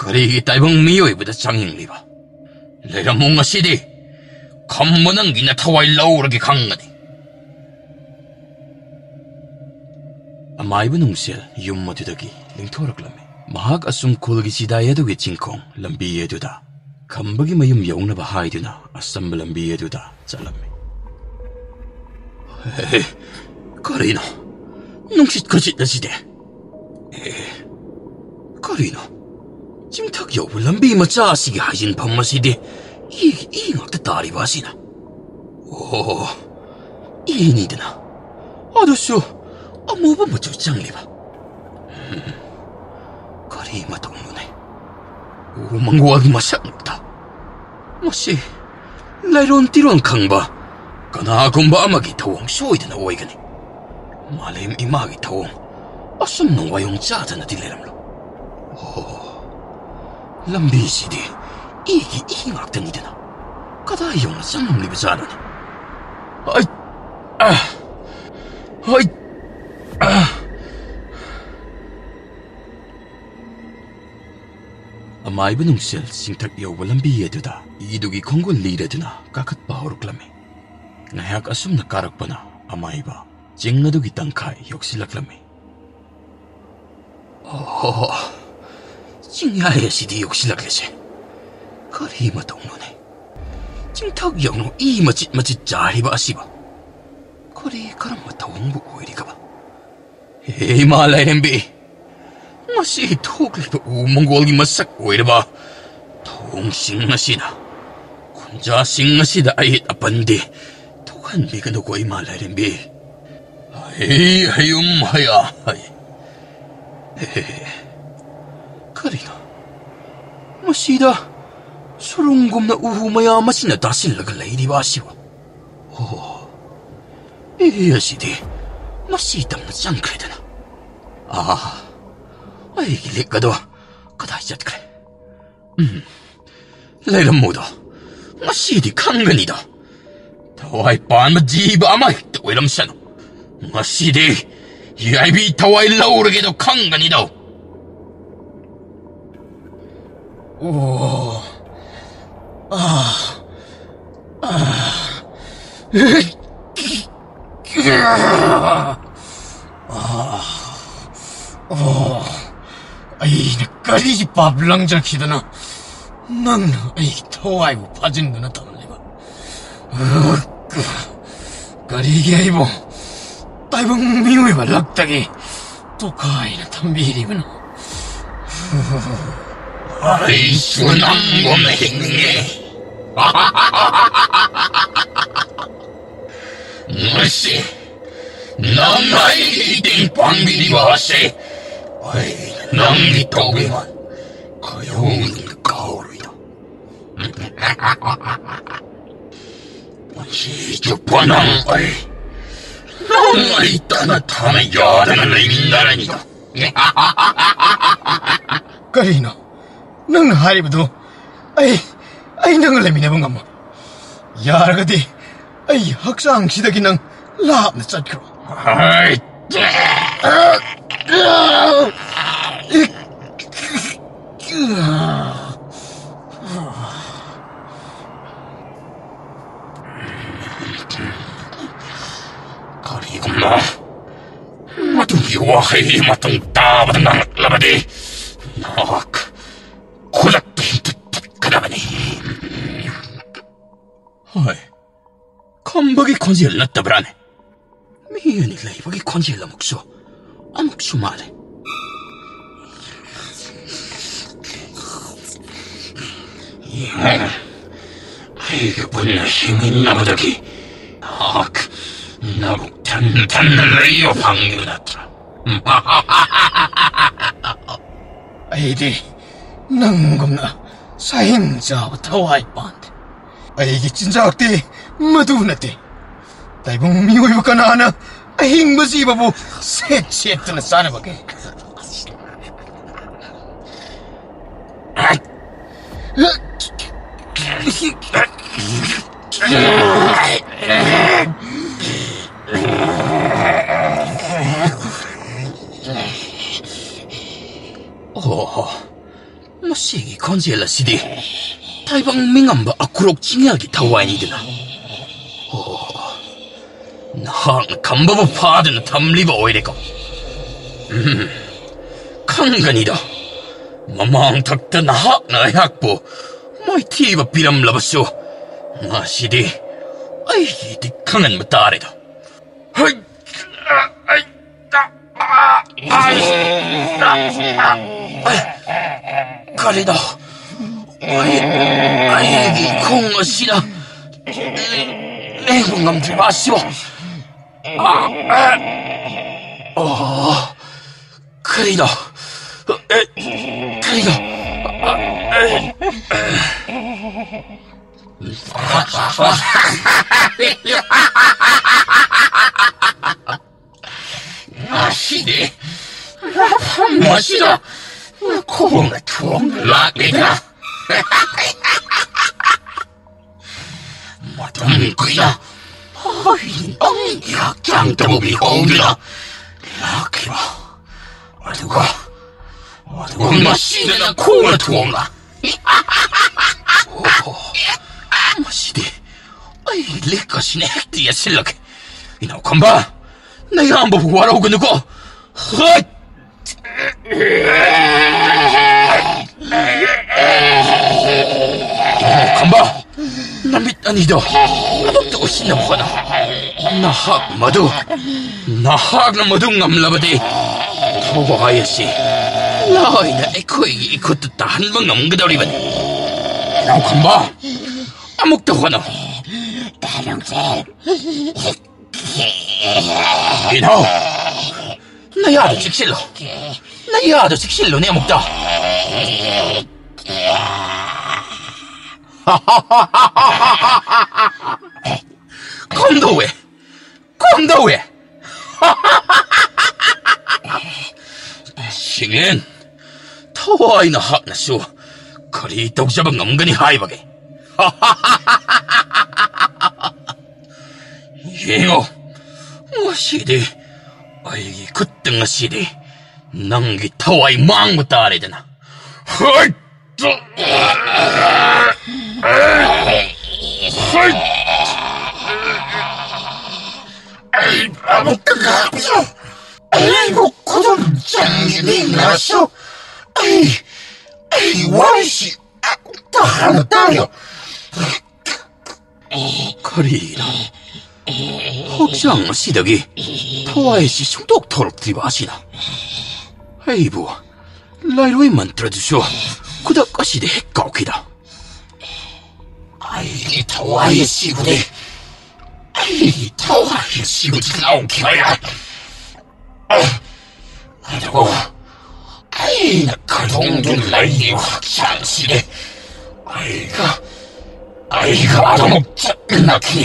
ꯀꯔꯤꯒꯤ ꯇꯥꯏꯕꯪ ꯃꯤꯑꯣꯏꯕꯗ ꯆꯪꯂꯤꯕ? ꯂꯩꯔꯝꯃꯨ, ꯉꯁꯤꯗꯤ ꯈꯝꯕ ꯅꯪꯒꯤ ꯅꯊꯋꯥꯏ ꯂꯧꯔꯒꯦ ꯈꯪꯒꯅꯤ꯫ ꯑꯃꯥꯏꯕ ꯅꯨꯡꯁꯦꯜ ꯌꯨꯝ ꯑꯗꯨꯗꯒꯤ ꯂꯦꯡꯊꯣꯔꯛꯂꯝꯃꯤ꯫ ꯃꯍꯥꯛ ꯑꯁꯨꯝ ꯈꯨꯜꯒꯤ ꯆꯤꯗꯥꯏ ꯑꯗꯨꯒꯤ ꯆꯤꯡꯈꯣꯡ ꯂꯝꯕꯤ ꯑꯗꯨꯗ ꯈꯝꯕꯒꯤ ꯃꯌꯨꯝ ꯌꯧꯅꯕ ꯍꯥꯏꯗꯨꯅ ꯑꯆꯝꯕ ꯂꯝꯕꯤ ꯑꯗꯨꯗ ꯆꯠꯂꯝꯃꯤ꯫ ꯍꯦ, ꯀꯔꯤꯅꯣ? ꯅꯨꯡꯁꯤꯠ ꯈꯖꯤꯠ ꯑꯁꯤꯗꯤ꯫ ꯑꯦ, ꯀꯔꯤꯅꯣ? ꯆꯤꯡꯊꯛ ꯌꯧꯕ ꯂꯝꯕꯤ ꯃꯆꯥ ꯑꯁꯤꯒꯤ ꯍꯥꯏꯖꯤꯟꯐꯝ ꯑꯁꯤꯗꯤ ꯏ, ꯏ ꯉꯥꯛꯇ ꯇꯥꯔꯤꯕ ꯑꯁꯤꯅ꯫ ꯑꯣ, ꯏꯅꯤꯗꯅ꯫ ꯑꯗꯨꯁꯨ ꯑꯃꯨꯕ ꯃꯆꯨ ꯆꯪꯂꯤꯕ꯫ ꯎꯝ, ꯀꯔꯤ ꯃꯇꯧꯅꯣꯅꯦ? ꯎꯃꯪ ꯋꯥꯒꯤ ꯃꯁꯛ ꯉꯛꯇ꯫ ꯃꯁꯤ ꯂꯥꯏꯔꯣꯟ ꯇꯤꯔꯣꯟ ꯈꯪꯕ ꯀꯅꯥꯒꯨꯝꯕ ꯑꯃꯒꯤ ꯊꯧꯑꯣꯡ ꯁꯣꯏꯗꯅ ꯑꯣꯏꯒꯅꯤ꯫ ꯃꯥꯂꯦꯝ ꯏꯃꯥꯒꯤ ꯊꯧꯑꯣꯡ ꯑꯁꯨꯝꯅ ꯋꯥꯌꯣꯡ ꯆꯥꯗꯅꯗꯤ ꯂꯩꯔꯝꯂꯣ꯫ ꯑꯣ, ꯂꯝꯕꯤꯁꯤꯗꯤ ꯏꯒꯤ ꯏ ꯉꯥꯛꯇꯅꯤꯗꯅ꯫ ꯀꯗꯥꯏ ꯌꯧꯅ ꯆꯪꯂꯝꯂꯤꯕꯖꯥꯠꯅꯣꯅꯦ? ꯑꯩ, ꯑ, ꯍꯣꯏ, ꯑ꯫ ꯑꯃꯥꯏꯕ ꯅꯨꯡꯁꯦꯜ ꯆꯤꯡꯊꯛ ꯌꯧꯕ ꯂꯝꯕꯤ ꯑꯗꯨꯗ ꯏꯗꯨꯒꯤ ꯈꯣꯡꯒꯨꯜ ꯂꯤꯔꯗꯨꯅ ꯀꯥꯈꯠꯄ ꯍꯧꯔꯛꯂꯝꯃꯤ꯫ ꯉꯥꯏꯍꯥꯛ ꯑꯁꯨꯝꯅ ꯀꯥꯔꯛꯄꯅ ꯑꯃꯥꯏꯕ ꯆꯤꯡ ꯑꯗꯨꯒꯤ ꯇꯪꯈꯥꯏ ꯌꯧꯁꯤꯜꯂꯛꯂꯝꯃꯤ꯫ ꯑꯣꯍꯣ, ꯆꯤꯡꯌꯥꯏ ꯑꯁꯤꯗꯤ ꯌꯧꯁꯤꯜꯂꯛꯂꯦꯁꯦ꯫ ꯀꯔꯤ ꯃꯇꯧꯅꯣꯅꯦ? ꯆꯤꯡꯊꯛ ꯌꯧꯅ ꯏ ꯃꯆꯤꯠ ꯃꯆꯤꯠ ꯆꯥꯏꯔꯤꯕ ꯑꯁꯤꯕꯨ ꯀꯔꯤ ꯀꯔꯝꯕ ꯊꯧꯑꯣꯡꯕꯨ ꯑꯣꯏꯔꯤꯒꯕ? ꯍꯦ ꯏꯃꯥ ꯂꯥꯏꯔꯦꯝꯕꯤ, ꯉꯁꯤ ꯊꯣꯛꯂꯤꯕ ꯎ ꯃꯪꯒꯣꯜꯒꯤ ꯃꯁꯛ ꯑꯣꯏꯔꯕ ꯊꯧꯑꯣꯡꯁꯤꯡ ꯑꯁꯤꯅ ꯈꯨꯟꯖꯥꯁꯤꯡ ꯑꯁꯤꯗ ꯑꯌꯦꯠ ꯑꯄꯟꯗꯤ ꯊꯣꯛꯍꯟꯕꯤꯒꯅꯨꯀꯣ, ꯏꯃꯥ ꯂꯥꯏꯔꯦꯝꯕꯤ꯫ ꯍꯩ, ꯍꯌꯨꯝ, ꯍꯌꯥ, ꯍꯩ꯫ ꯍꯦ, ꯀꯔꯤꯅꯣ? ꯃꯁꯤꯗ ꯁꯨꯔꯨꯡꯒꯨꯝꯅ ꯎ ꯃꯌꯥꯝ ꯑꯁꯤꯅ ꯇꯥꯁꯤꯜꯂꯒ ꯂꯩꯔꯤꯕ ꯑꯁꯤꯕꯨ? ꯑꯣ, ꯏ ꯑꯁꯤꯗꯤ ꯃꯁꯤ ꯇꯝꯅ ꯆꯪꯈ꯭ꯔꯦꯗꯅ꯫ ꯑꯥ, ꯑꯩꯒꯤ ꯂꯤꯛ ꯑꯗꯣ ꯀꯗꯥꯏ ꯆꯠꯈ꯭ꯔꯦ? ꯎꯝ, ꯂꯩꯔꯝꯃꯨꯗꯣ, ꯉꯁꯤꯗꯤ ꯈꯪꯒꯅꯤꯗꯣ꯫ ꯊꯋꯥꯏ ꯄꯥꯟꯕ ꯖꯤꯕ ꯑꯃ ꯍꯦꯛꯇ ꯑꯣꯏꯔꯝꯁꯅꯨ, ꯉꯁꯤꯗꯤ ꯌꯥꯏꯕꯤ ꯊꯋꯥꯏ ꯂꯧꯔꯒꯦꯗꯣ ꯈꯪꯒꯅꯤꯗꯣ꯫ ꯑꯣ, ꯑꯥ, ꯑꯥ꯫ ꯑꯥ, ꯑꯣ, ꯑꯩꯅ ꯀꯔꯤꯒꯤ ꯄꯥꯞ ꯂꯪꯖꯈꯤꯗꯅ ꯅꯪꯅ ꯑꯩꯒꯤ ꯊꯋꯥꯏꯕꯨ ꯐꯥꯖꯤꯟꯗꯨꯅ ꯊꯝꯂꯤꯕ? ꯀꯔꯤꯒꯤ ꯑꯩꯕꯨ ꯇꯥꯏꯕꯪ ꯃꯤꯑꯣꯏꯕ ꯂꯛꯇꯒꯤ ꯇꯣꯈꯥꯏꯅ ꯊꯝꯕꯤꯔꯤꯕꯅꯣ? ꯑꯩꯁꯨ ꯅꯪꯒꯨꯝꯅ ꯍꯤꯡꯅꯤꯡꯉꯤ꯫ ꯉꯁꯤ ꯅꯪꯅ ꯑꯩꯒꯤ ꯃꯇꯦꯡ ꯄꯥꯡꯕꯤꯔꯤꯕ ꯑꯁꯤ ꯑꯩꯅ ꯅꯪꯒꯤ ꯇꯧꯕꯤꯃꯜ ꯀꯩꯗꯧꯅꯨꯡꯗ ꯀꯥꯎꯔꯣꯏꯗ꯫ ꯄꯨꯟꯁꯤ ꯆꯨꯞꯄ ꯅꯪ ꯑꯩ ꯅꯪ ꯑꯩ ꯇꯠꯅ ꯊꯥꯅ ꯌꯥꯗꯅ ꯂꯩꯃꯤꯟꯅꯔꯅꯤꯗꯣ꯫ ꯀꯔꯤꯅꯣ ꯅꯪꯅ ꯍꯥꯏꯔꯤꯕꯗꯨ? ꯑꯩ, ꯑꯩ ꯅꯪꯒ ꯂꯩꯃꯤꯟꯅꯕ ꯉꯝꯃꯣꯏ꯫ ꯌꯥꯔꯒꯗꯤ ꯑꯩ ꯍꯛꯆꯥꯡꯁꯤꯗꯒꯤ ꯅꯪ ꯂꯥꯞꯅ ꯆꯠꯈ꯭ꯔꯣ꯫ ꯍꯩ! ꯀꯔꯤꯒꯨꯝꯕ ꯃꯗꯨꯒꯤ ꯋꯥꯍꯩ ꯃꯇꯨꯡ ꯇꯥꯕꯗ ꯉꯥꯡꯂꯛꯂꯕꯗꯤ, ꯅꯍꯥꯛ ꯈꯨꯗꯛꯇ ꯍꯦꯛꯇ ꯇꯠꯀꯗꯕꯅꯤ꯫ ꯍꯣꯏ, ꯈꯝꯕꯒꯤ ꯈꯣꯟꯖꯦꯜ ꯅꯠꯇꯕ꯭ꯔꯥꯅꯦ? ꯃꯤ ꯑꯅꯤ ꯂꯩꯕꯒꯤ ꯈꯣꯟꯖꯦꯜ ꯑꯃꯨꯛꯁꯨ, ꯑꯃꯨꯛꯁꯨ ꯃꯥꯜꯂꯦ꯫ ꯌꯦꯡꯉꯨ, ꯑꯩꯒ ꯄꯨꯟꯅ ꯍꯤꯡꯃꯤꯟꯅꯕꯗꯒꯤ ꯅꯍꯥꯛ ꯅꯕꯨꯛ ꯊꯟ ꯊꯟꯅ ꯂꯩꯕ ꯐꯪꯂꯤꯕ ꯅꯠꯇ꯭ꯔꯥ? ꯑꯩꯗꯤ ꯅꯪꯒꯨꯝꯅ ꯁꯥꯍꯤꯡ ꯆꯥꯕ ꯊꯋꯥꯏ ꯄꯥꯟꯗꯦ꯫ ꯑꯩꯒꯤ ꯆꯤꯟꯖꯥꯛꯇꯤ ꯃꯗꯨ ꯅꯠꯇꯦ꯫ ꯇꯥꯏꯕꯪ ꯃꯤꯑꯣꯏꯕ ꯀꯅꯥꯅ ꯑꯍꯤꯡꯕ ꯖꯤꯕꯕꯨ ꯁꯦꯠ ꯁꯦꯠꯇꯨꯅ ꯆꯥꯅꯕꯒꯦ? ꯑꯣ, ꯃꯁꯤꯒꯤ ꯈꯣꯟꯖꯦꯜ ꯑꯁꯤꯗꯤ ꯇꯥꯏꯕꯪ ꯃꯤꯉꯝꯕ ꯑꯀ꯭ꯔꯣꯛ ꯆꯤꯡꯌꯥꯒꯤ ꯊꯋꯥꯏꯅꯤꯗꯅ꯫ ꯑꯣ, ꯅꯍꯥꯛꯅ ꯈꯝꯕꯕꯨ ꯐꯥꯗꯨꯅ ꯊꯝꯂꯤꯕ ꯑꯣꯏꯔꯦꯀꯣ? ꯎꯝ, ꯈꯪꯒꯅꯤꯗ꯫ ꯃꯃꯥꯡ ꯊꯛꯇ ꯅꯍꯥꯛꯅ ꯑꯩꯍꯥꯛꯄꯨ ꯃꯥꯏꯊꯤꯕ ꯄꯤꯔꯝꯂꯕꯁꯨ, ꯉꯁꯤꯗꯤ ꯑꯩꯒꯤꯗꯤ ꯈꯪꯍꯟꯕ ꯇꯥꯔꯦꯗ꯫ ꯍꯩ! ꯑꯩ! ꯀꯔꯤꯅꯣ? ꯑꯩ, ꯑꯩꯒꯤ ꯈꯣꯡ ꯑꯁꯤꯅ ꯂꯦꯡꯕ ꯉꯝꯗ꯭ꯔꯤꯕ ꯑꯁꯤꯕꯨ? ꯑꯣ, ꯀꯔꯤꯅꯣ? ꯑꯦ, ꯀꯔꯤꯅꯣ? ꯁꯤꯗꯤ ꯃꯐꯝ ꯑꯁꯤꯗ ꯈꯣꯡꯅ ꯊꯣꯡ ꯂꯥꯛꯂꯤꯗ꯫ ꯃꯇꯝ ꯀꯨꯏꯅ ꯑꯩ ꯅꯪꯒꯤ ꯍꯛꯆꯥꯡ ꯇꯧꯕꯤꯍꯧꯗꯨꯅ ꯂꯥꯛꯈꯤꯕ꯫ ꯑꯗꯨꯒ, ꯑꯗꯨꯒ ꯉꯁꯤꯗꯅ ꯈꯣꯡꯅ ꯊꯣꯡꯅ꯫ ꯑꯣ, ꯃꯁꯤꯗꯤ ꯑꯩ ꯂꯤꯛ ꯑꯁꯤꯅ ꯍꯦꯛꯇ ꯌꯦꯠꯁꯤꯜꯂꯒꯦ꯫ ꯏꯅꯥꯎꯈꯝꯕ, ꯅꯌꯥꯝꯕꯕꯨ ꯋꯥꯔꯧꯒꯅꯨꯀꯣ꯫ ꯍꯣꯏ! ꯏꯅꯥꯎꯈꯝꯕ, ꯅꯃꯤꯠ ꯑꯅꯤꯗꯣ ꯑꯃꯨꯛꯇ ꯎꯏꯁꯤꯟꯅꯕ ꯍꯣꯠꯅꯧ꯫ ꯅꯍꯥꯛ ꯃꯗꯨ, ꯅꯍꯥꯛꯅ ꯃꯗꯨ ꯉꯝꯂꯕꯗꯤ, ꯊꯋꯥꯏ ꯑꯁꯤ ꯂꯥꯏꯅ ꯑꯩꯈꯣꯏꯒꯤ ꯏꯈꯨꯠꯇ ꯇꯥꯍꯟꯕ ꯉꯝꯒꯗꯧꯔꯤꯕꯅꯤ꯫ ꯏꯅꯥꯎꯈꯝꯕ, ꯑꯃꯨꯛꯇ ꯍꯣꯠꯅꯧ꯫ ꯏꯅꯥꯎ, ꯅꯌꯥꯗꯨ ꯆꯤꯛꯁꯤꯜꯂꯣ꯫ ꯅꯌꯥꯗꯨ ꯆꯤꯛꯁꯤꯜꯂꯨꯅꯦ ꯑꯃꯨꯛꯇ꯫ ꯀꯝꯗꯧꯋꯦ? ꯀꯝꯗꯧꯋꯦ? ꯁꯤꯡꯂꯦꯟ, ꯊꯋꯥꯏ ꯅꯍꯥꯛꯅꯁꯨ ꯀꯔꯤ ꯇꯧꯖꯕ ꯉꯝꯒꯅꯤ ꯍꯥꯏꯕꯒꯦ? ꯌꯦꯡꯉꯣ, ꯉꯁꯤꯗꯤ ꯑꯩꯒꯤ ꯈꯨꯠꯇ, ꯉꯁꯤꯗꯤ ꯅꯪꯒꯤ ꯊꯋꯥꯏ ꯃꯥꯡꯕ ꯇꯥꯔꯦꯗꯅ꯫ ꯍꯣꯏ! ꯍꯣꯏ! ꯑꯩ ꯑꯃꯨꯛꯇ ꯉꯥꯏꯕꯤꯌꯨ꯫ ꯑꯩꯕꯨ ꯈꯨꯗꯨꯝ ꯆꯟꯒꯅꯤ ꯉꯥꯏꯁꯨ꯫ ꯑꯩ, ꯑꯩ ꯋꯥꯔꯤꯁꯤ ꯑꯃꯨꯛꯇ ꯍꯥꯟꯅ ꯇꯥꯕꯤꯌꯨ꯫ ꯀꯔꯤꯅꯣ? ꯍꯛꯆꯥꯡ ꯑꯁꯤꯗꯒꯤ ꯊꯋꯥꯏ ꯑꯁꯤ ꯁꯨꯡꯊꯣꯛ ꯊꯣꯔꯛꯇ꯭ꯔꯤꯕ ꯑꯁꯤꯅ? ꯑꯩꯕꯨ ꯂꯥꯏꯔꯣꯏ ꯃꯟꯇ꯭ꯔꯗꯨꯁꯨ ꯈꯨꯗꯛ ꯑꯁꯤꯗ ꯍꯦꯛ ꯀꯥꯎꯈꯤꯗ꯫ ꯑꯩꯒꯤ ꯊꯋꯥꯏ ꯑꯁꯤꯕꯨꯗꯤ, ꯑꯩꯒꯤ ꯊꯋꯥꯏ ꯑꯁꯤꯕꯨꯗꯤ ꯂꯧꯈꯤꯕ ꯌꯥꯏ꯫ ꯑꯗꯨꯕꯨ ꯑꯩꯅ ꯀꯩꯗꯧꯗꯨꯅ ꯂꯩꯔꯤꯕ ꯍꯛꯆꯥꯡꯁꯤꯗꯤ ꯑꯩꯒ, ꯑꯩꯒ ꯑꯗꯨꯃꯛ ꯆꯠꯃꯤꯟꯅꯈꯤ꯫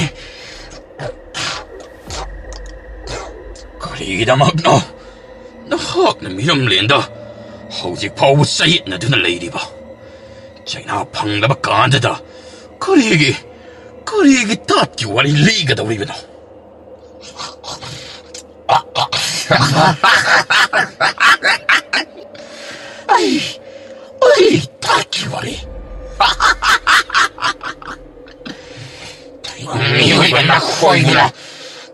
ꯀꯔꯤꯒꯤꯗꯃꯛꯅꯣ ꯅꯍꯥꯛꯅ ꯃꯤꯔꯝꯂꯦꯟꯗ ꯍꯧꯖꯤꯛ ꯐꯥꯎꯕ ꯆꯌꯦꯠꯅꯗꯨꯅ ꯂꯩꯔꯤꯕ ꯆꯩꯅꯥ ꯐꯪꯂꯕ ꯀꯥꯟꯗꯗ ꯀꯔꯤꯒꯤ, ꯀꯔꯤꯒꯤ ꯇꯥꯠꯀꯤ ꯋꯥꯔꯤ ꯂꯤꯒꯗꯧꯔꯤꯕꯅꯣ? ꯑꯩ, ꯑꯩ ꯇꯥꯠꯀꯤ ꯋꯥꯔꯤ꯫ ꯇꯥꯏꯕꯪ ꯃꯤꯑꯣꯏꯕ ꯅꯈꯣꯏꯒꯨꯝꯅ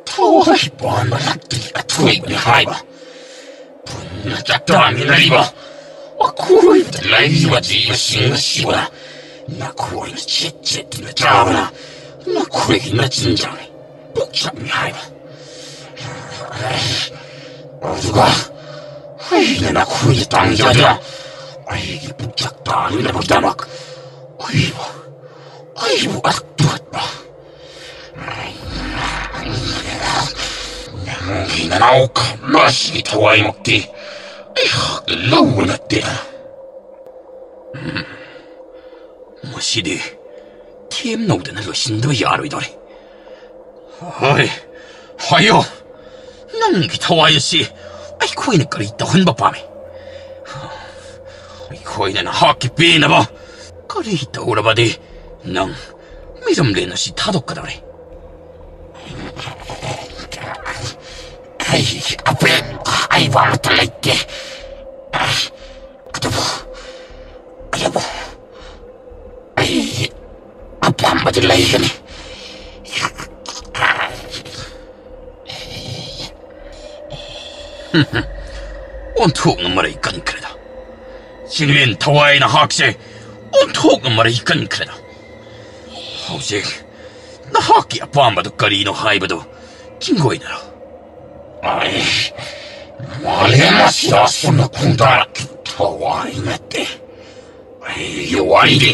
ꯊꯋꯥꯏ ꯄꯥꯟꯕ ꯅꯠꯇꯦ ꯑꯊꯣꯏꯕꯅꯤ ꯍꯥꯏꯕ ꯄꯨꯟꯅ ꯆꯥꯛꯇꯥꯃꯤꯟꯅꯔꯤꯕ ꯑꯀꯣꯏꯕꯗ ꯂꯩꯔꯤꯕ ꯖꯤꯕꯁꯤꯡ ꯑꯁꯤꯕꯨꯅ ꯅꯈꯣꯏꯅ ꯆꯦꯠ ꯆꯦꯠꯇꯨꯅ ꯆꯥꯕꯅ ꯅꯈꯣꯏꯒꯤ ꯃꯆꯤꯟꯖꯥꯛꯅꯤ, ꯄꯣꯠꯁꯛꯅꯤ ꯍꯥꯏꯕ꯫ ꯑꯗꯨꯒ ꯑꯩꯅ ꯅꯈꯣꯏꯗ ꯇꯥꯡꯖꯗꯨꯅ ꯑꯩꯒꯤ ꯄꯣꯠꯁꯛ ꯇꯥꯅꯅꯕꯒꯤꯗꯃꯛ ꯑꯩꯕꯨ, ꯑꯩꯕꯨ ꯑꯗꯨꯛ ꯇꯨꯍꯠꯄ꯫ ꯅꯪꯒꯤ ꯅꯅꯥꯎ ꯈꯝꯕ ꯑꯁꯤꯒꯤ ꯊꯋꯥꯏꯃꯛꯇꯤ ꯑꯩꯍꯥꯛꯅ ꯂꯧꯕ ꯅꯠꯇꯦꯗ꯫ ꯎꯝ, ꯃꯁꯤꯗꯤ ꯊꯦꯝꯅꯧꯗꯅ ꯂꯣꯏꯁꯤꯟꯗꯕ ꯌꯥꯔꯣꯏꯗꯧꯔꯤ꯫ ꯍꯣꯏ, ꯍꯥꯏꯌꯣ, ꯅꯪꯒꯤ ꯊꯋꯥꯏ ꯑꯁꯤ ꯑꯩꯈꯣꯏꯅ ꯀꯔꯤ ꯇꯧꯍꯟꯕ ꯄꯥꯝꯃꯤ? ꯑꯩꯈꯣꯏꯅ ꯅꯍꯥꯛꯀꯤ ꯄꯦꯟꯅꯕ ꯀꯔꯤ ꯇꯧꯔꯕꯗꯤ ꯅꯪ ꯃꯤꯔꯝꯂꯦꯟ ꯑꯁꯤ ꯊꯥꯗꯣꯛꯀꯗꯧꯔꯦ? ꯑꯩꯒꯤ ꯑꯄꯦꯟꯕ ꯍꯥꯏꯕ ꯑꯃꯠꯇ ꯂꯩꯇꯦ꯫ ꯑꯗꯨꯕꯨ, ꯑꯗꯨꯕꯨ ꯑꯩꯒꯤ ꯑꯄꯥꯝꯕꯗꯤ ꯂꯩꯒꯅꯤ꯫ ꯑꯣꯟꯊꯣꯛꯅ ꯃꯔꯩ ꯀꯟꯈ꯭ꯔꯦꯗ꯫ ꯆꯤꯡꯂꯦꯟ ꯊꯋꯥꯏ ꯅꯍꯥꯛꯁꯦ ꯑꯣꯟꯊꯣꯛꯅ ꯃꯔꯩ ꯀꯟꯈ꯭ꯔꯦꯗ꯫ ꯍꯧꯖꯤꯛ ꯅꯍꯥꯛꯀꯤ ꯑꯄꯥꯝꯕꯗꯨ ꯀꯔꯤꯅꯣ ꯍꯥꯏꯕꯗꯨ ꯆꯤꯡꯒꯣꯏꯅꯔꯣ꯫ ꯑꯩ ꯃꯥꯂꯦꯝ ꯑꯁꯤꯗ ꯑꯁꯨꯝꯅ ꯈꯣꯡꯗꯥꯔꯛꯈꯤꯕ ꯊꯋꯥꯏ ꯅꯠꯇꯦ꯫ ꯑꯩꯒꯤ ꯋꯥꯔꯤꯗꯤ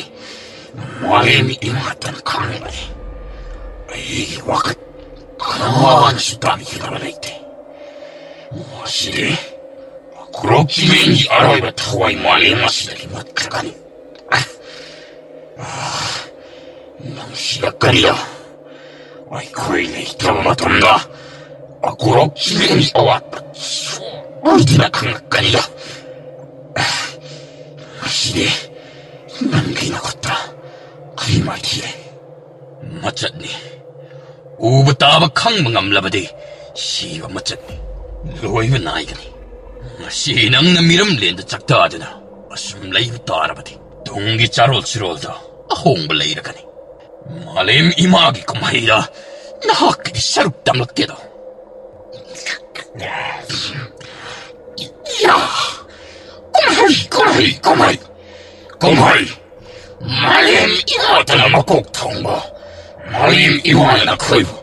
ꯃꯥꯂꯦꯝ ꯏꯃꯥꯇꯅ ꯈꯪꯕꯅꯤ꯫ ꯑꯩꯒꯤ ꯋꯥꯈꯜ ꯀꯅꯥꯅꯁꯨ ꯇꯥꯕꯤꯒꯗꯕ ꯂꯩꯇꯦ꯫ ꯃꯁꯤꯗꯤ ꯀ꯭ꯔꯣꯛ ꯆꯤꯡꯂꯦꯟꯒꯤ ꯑꯔꯣꯏꯕ ꯊꯋꯥꯏ ꯃꯥꯂꯦꯝ ꯑꯁꯤꯗꯒꯤ ꯃꯨꯠꯈ꯭ꯔꯒꯅꯤ꯫ ꯅꯨꯡꯁꯤꯔꯛꯀꯅꯤꯗ꯫ ꯑꯩꯈꯣꯏ ꯂꯩꯇ꯭ꯔꯕ ꯃꯇꯝꯗ ꯑꯀꯣꯔꯣꯛ ꯆꯤꯡꯂꯦꯟꯒꯤ ꯑꯋꯥꯠꯄ ꯁꯨꯝ ꯃꯣꯏꯗꯨꯅ ꯈꯪꯂꯛꯀꯅꯤꯗ꯫ ꯉꯁꯤꯗꯤ ꯅꯪꯒꯤ ꯅꯈꯨꯠꯇ ꯑꯩ ꯃꯥꯏꯊꯤꯔꯦ꯫ ꯃꯆꯠꯅꯤ꯫ ꯎꯕ ꯇꯥꯕ ꯈꯪꯕ ꯉꯝꯂꯕꯗꯤ ꯁꯤꯕ ꯃꯆꯠꯅꯤ꯫ ꯂꯣꯏꯕ ꯅꯥꯏꯒꯅꯤ꯫ ꯉꯁꯤ ꯅꯪꯅ ꯃꯤꯔꯝꯂꯦꯟꯗ ꯆꯥꯛꯇꯥꯗꯨꯅ ꯑꯁꯨꯝ ꯂꯩꯕ ꯇꯥꯔꯕꯗꯤ ꯇꯨꯡꯒꯤ ꯆꯥꯔꯣꯜ ꯁꯨꯔꯣꯜꯗ ꯑꯍꯣꯡꯕ ꯂꯩꯔꯒꯅꯤ꯫ ꯃꯥꯂꯦꯝ ꯏꯃꯥꯒꯤ ꯀꯨꯝꯍꯩꯗ ꯅꯍꯥꯛꯀꯤꯗꯤ ꯁꯔꯨꯛ ꯇꯝꯂꯛꯀꯦꯗꯣ꯫ ꯌꯥ! ꯀꯨꯝꯍꯩ, ꯀꯨꯝꯍꯩ, ꯀꯨꯝꯍꯩ, ꯀꯨꯝꯍꯩ! ꯃꯥꯂꯦꯝ ꯏꯃꯥꯇꯅ ꯃꯀꯣꯛ ꯊꯣꯡꯕ, ꯃꯥꯂꯦꯝ ꯏꯃꯥꯅ ꯅꯈꯣꯏꯕꯨ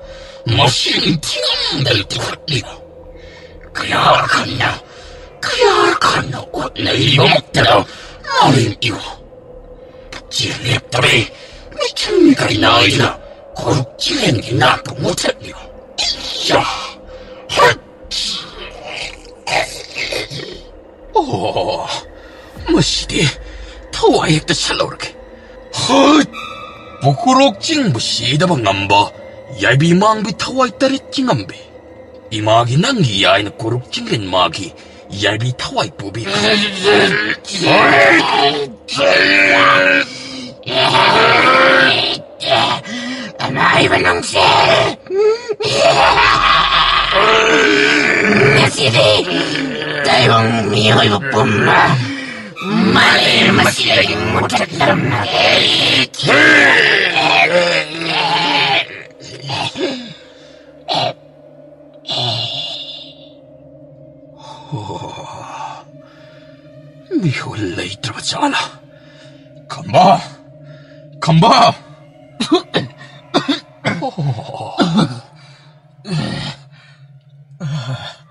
ꯃꯁꯤꯡ ꯊꯤꯉꯝꯗꯅ ꯄꯨꯈꯠꯂꯤꯕ꯫ ꯀꯌꯥ ꯈꯟꯅ, ꯀꯌꯥ ꯈꯟꯅ ꯍꯣꯠꯅꯔꯤꯕꯃꯛꯇꯗ ꯃꯥꯂꯦꯝ ꯏꯃꯥ ꯄꯨꯛꯆꯦꯜ ꯂꯦꯞꯇꯕꯤ, ꯃꯤꯆꯪ ꯃꯤꯈꯥꯏ ꯅꯥꯏꯗꯨꯅ ꯀꯣꯔꯨꯛ ꯆꯤꯡꯂꯦꯟꯒꯤ ꯅꯥꯛꯄꯨ ꯃꯨꯊꯠꯂꯤꯕ꯫ ꯏꯌꯥ! ꯍꯠ! ꯑꯣ, ꯃꯁꯤꯗꯤ ꯊꯋꯥꯏ ꯍꯦꯛꯇ ꯁꯠꯍꯧꯔꯒꯦ꯫ ꯍꯠ! ꯄꯨꯀꯣꯔꯣꯛ ꯆꯤꯡꯕꯨ ꯁꯤꯗꯕ ꯉꯝꯕ ꯌꯥꯏꯕꯤ ꯃꯥꯡꯕꯤ ꯊꯋꯥꯏ ꯇꯔꯦꯠ ꯆꯤꯡꯉꯝꯕꯤ꯫ ꯏꯃꯥꯒꯤ ꯅꯪꯒꯤ ꯌꯥꯏꯅ ꯀꯣꯔꯨꯛ ꯆꯤꯡꯂꯦꯟ ꯃꯥꯒꯤ ꯌꯥꯏꯕꯤ ꯊꯋꯥꯏ ꯄꯨꯕꯤ꯫ ꯑꯃꯥꯏꯕ ꯅꯪꯁꯦ꯫ ꯉꯁꯤꯗꯤ ꯇꯥꯏꯕꯪ ꯃꯤꯑꯣꯏꯕ ꯄꯨꯝꯕ ꯃꯥꯂꯦꯝ ꯑꯁꯤꯗꯒꯤ ꯃꯨꯊꯠꯂꯝꯃꯒꯦ꯫ ꯃꯤꯍꯨꯜ ꯂꯩꯇ꯭ꯔꯕ ꯖꯥꯠꯂꯥ? ꯈꯝꯕ! ꯈꯝꯕ!